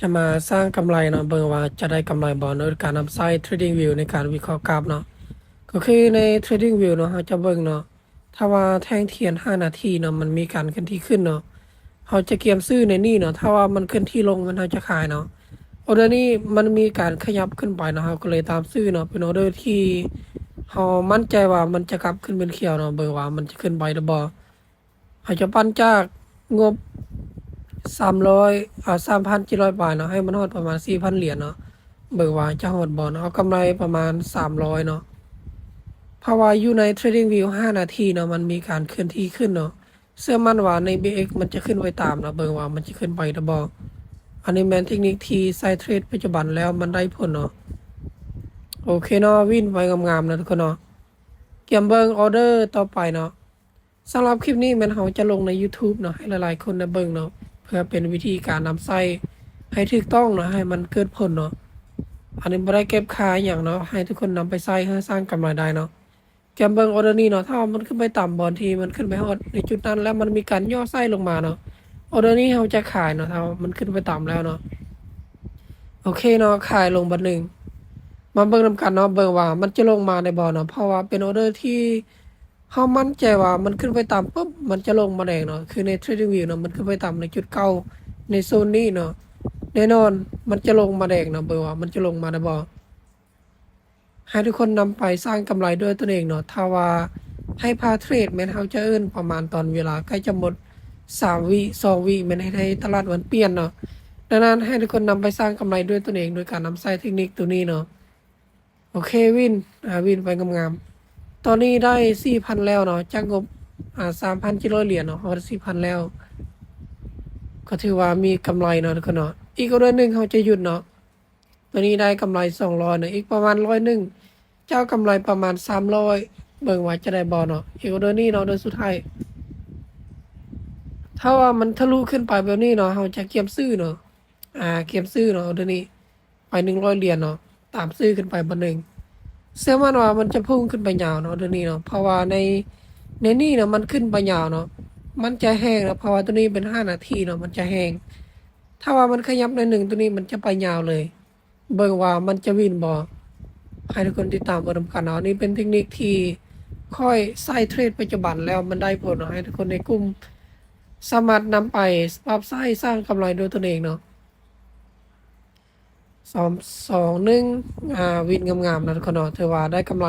ຈະມາສ້າງກຳໄລເນາະ ເບິ່ງວ່າຈະໄດ້ກຳໄລບໍ່ ໂດຍການນຳໃຊ້ TradingView ໃນການວິເຄາະກຣາຟເນາະ. ກໍຄືໃນ TradingView ເນາະ ເຮົາຈະເບິ່ງເນາະ ຖ້າວ່າແທ່ງທຽນຫ້ານາທີເນາະ ມັນມີການເຄື່ອນທີ່ຂຶ້ນເນາະ ເຮົາຈະກຽມຊື້ໃນນີ້ເນາະ. ຖ້າວ່າມັນເຄື່ອນທີ່ລົງ ແມ່ນເຮົາຈະຂາຍເນາະ. ອໍເດີນີ້ມັນມີການຂະຫຍັບຂຶ້ນໄປເນາະ ເຮົາກໍເລີຍຕາມຊື້ເນາະ. ເປັນອໍເດີທີ່ເຮົາໝັ້ນໃຈວ່າມັນຈະກັບຂຶ້ນເປັນຂຽວເນາະ ເບິ່ງວ່າມັນຈະຂຶ້ນໄປຫຼືບໍ່. ເຮົາຈະປັ່ນຈາກງົບສາມຮ້ອຍ ເອົາ ສາມພັນເຈັດຮ້ອຍປາຍເນາະ ໃຫ້ມັນຮອດປະມານສີ່ພັນຫຼຽນເນາະ ເບິ່ງວ່າຈະຮອດບໍ່ເນາະ. ເອົາກຳໄລປະມານສາມຮ້ອຍເນາະ ເພາະວ່າຢູ່ໃນ TradingView ຫ້ານາທີເນາະ ມັນມີການເຄື່ອນທີ່ຂຶ້ນເນາະ. ເຊື່ອໝັ້ນວ່າໃນ BX ມັນຈະຂຶ້ນໄປຕາມເນາະ ເບິ່ງວ່າມັນຈະຂຶ້ນໄປຫຼືບໍ່. ອັນນີ້ແມ່ນເທັກນິກທີ່ໃຊ້ເທຣດປັດຈຸບັນແລ້ວມັນໄດ້ຜົນເນາະ. ໂອເຄເນາະ ວິນໄປງາມໆເນາະທຸກຄົນເນາະ. ກຽມເບິ່ງອໍເດີຕໍ່ໄປເນາະ. ສຳລັບຄລິບນີ້ແມ່ນເຮົາຈະລົງໃນ YouTube ເນາະ ໃຫ້ຫຼາຍໆຄົນໄດ້ເບິ່ງເນາະ ເພື່ອເປັນວິທີການນຳໃຊ້ໃຫ້ຖືກຕ້ອງເນາະ ໃຫ້ມັນເກີດຜົນເນາະ. ອັນນີ້ບໍ່ໄດ້ເກັບຄ່າຫຍັງເນາະ ໃຫ້ທຸກຄົນນຳໄປໃຊ້ ເພື່ອສ້າງກຳໄລໄດ້ເນາະ. ກຽມເບິ່ງອໍເດີນີ້ເນາະ ຖ້າວ່າມັນຂຶ້ນໄປຕາມບ່ອນທີ່ມັນຂຶ້ນໄປຮອດໃນຈຸດນັ້ນ ແລ້ວມັນມີການຫຍໍ້ໃສ່ລົງມາເນາະ ອໍເດີນີ້ເຮົາຈະຂາຍເນາະ ຖ້າວ່າມັນຂຶ້ນໄປຕາມແລ້ວເນາະ. ໂອເຄເນາະ ຂາຍລົງບາດໜຶ່ງ ມາເບິ່ງນຳກັນເນາະ ເບິ່ງວ່າມັນຈະລົງມາໄດ້ບໍ່ເນາະ ເພາະວ່າເປັນອໍເດີທີ່ ເຮົາໝັ້ນໃຈວ່າມັນຂຶ້ນໄປຕາມປຶບ ມັນຈະລົງມາແດງເນາະ. ຄືໃນ TradingView ເນາະ ມັນຂຶ້ນໄປຕາມໃນຈຸດເກົ່າ ໃນໂຊນນີ້ເນາະ ແນ່ນອນມັນຈະລົງມາແດງເນາະ ເບິ່ງວ່າມັນຈະລົງມາໄດ້ບໍ່. ໃຫ້ທຸກຄົນນຳໄປສ້າງກຳໄລດ້ວຍຕົນເອງເນາະ. ຖ້າວ່າໃຫ້ພາເທຣດ ແມ່ນເຮົາຈະເອີ້ນປະມານຕອນເວລາໃກ້ຈະໝົດສາມວິ ສອງວິ ແມ່ນເຮັດໃຫ້ຕະຫຼາດມັນປ່ຽນເນາະ. ດັ່ງນັ້ນໃຫ້ທຸກຄົນນຳໄປສ້າງກຳໄລດ້ວຍຕົນເອງ ໂດຍການນຳໃຊ້ເທັກນິກໂຕນີ້ເນາະ. ໂອເຄວິນ ອາ ວິນໄປງາມໆ ຕອນນີ້ໄດ້ສີ່ພັນແລ້ວເນາະ ຈາກງົບ ອາ ສາມພັນເຈັດຮ້ອຍຫຼຽນເນາະ ຮອດສີ່ພັນແລ້ວ ກໍຖືວ່າມີກຳໄລເນາະທຸກຄົນເນາະ. ອີກອໍເດີໜຶ່ງເຮົາຈະຢຸດເນາະ ຕອນນີ້ໄດ້ກຳໄລສອງຮ້ອຍເນາະ ອີກປະມານຮ້ອຍໜຶ່ງ ເຈົ້າກຳໄລປະມານສາມຮ້ອຍ ເບິ່ງວ່າຈະໄດ້ບໍ່ເນາະ. ອີກອໍເດີນີ້ເນາະ ອໍເດີສຸດທ້າຍ ຖ້າວ່າມັນທະລຸຂຶ້ນໄປແບບນີ້ເນາະ ເຮົາຈະກຽມຊື້ເນາະ ອາ ກຽມຊື້ເນາະ ອໍເດີນີ້ ໄປໜຶ່ງຮ້ອຍຫຼຽນເນາະ ຕາມຊື້ຂຶ້ນໄປບາດໜຶ່ງ. ເຊື່ອໝັ້ນວ່າມັນຈະພຸ່ງຂຶ້ນໄປຍາວເນາະ ໂຕນີ້ເນາະ ເພາະວ່າໃນ ໃນນີ້ເນາະ ມັນຂຶ້ນໄປຍາວເນາະ ມັນຈະແຮງເນາະ ເພາະວ່າໂຕນີ້ເປັນຫ້ານາທີເນາະ ມັນຈະແຮງ. ຖ້າວ່າມັນຂະຫຍັບໜ້ອຍໜຶ່ງ ໂຕນີ້ມັນຈະໄປຍາວເລີຍ ເບິ່ງວ່າມັນຈະວິນບໍ່. ໃຫ້ທຸກຄົນຕິດຕາມເບິ່ງນຳກັນເນາະ. ນີ້ເປັນເທັກນິກທີ່ຂ້ອຍໃຊ້ເທຣດປັດຈຸບັນແລ້ວມັນໄດ້ຜົນເນາະ ໃຫ້ທຸກຄົນໃນກຸ່ມສາມາດນຳໄປປັບໃຊ້ສ້າງກຳໄລດ້ວຍຕົນເອງເນາະ. ສາມ ສອງ ໜຶ່ງ ອາ ວິນງາມໆເນາະທຸກຄົນເນາະ ຖືວ່າໄດ້ກຳໄລ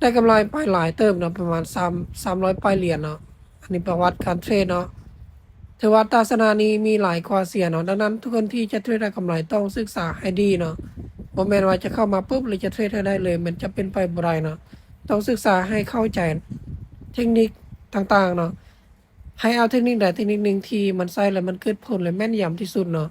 ໄດ້ກຳໄລໄປຫຼາຍເຕີບເນາະ ປະມານສາມ ສາມຮ້ອຍປາຍຫຼຽນເນາະ. ອັນນີ້ປະຫວັດການເທຣດເນາະ ຖືວ່າຕາຊະນະນີ້ມີຫຼາຍກວ່າເສຍເນາະ. ດັ່ງນັ້ນທຸກຄົນທີ່ຈະເທຣດຫາກຳໄລຕ້ອງສຶກສາໃຫ້ດີເນາະ ບໍ່ແມ່ນວ່າຈະເຂົ້າມາປຶບ ແລ້ວຈະເທຣດໃຫ້ໄດ້ເລີຍ ມັນຈະເປັນໄປບໍ່ໄດ້ເນາະ. ຕ້ອງສຶກສາໃຫ້ເຂົ້າໃຈເທັກນິກຕ່າງໆເນາະ ໃຫ້ເອົາເທັກນິກໃດເທັກນິກໜຶ່ງທີ່ມັນໃຊ້ແລ້ວມັນເກີດຜົນ ແລະ ແມ່ນຢຳທີ່ສຸດເນາະ.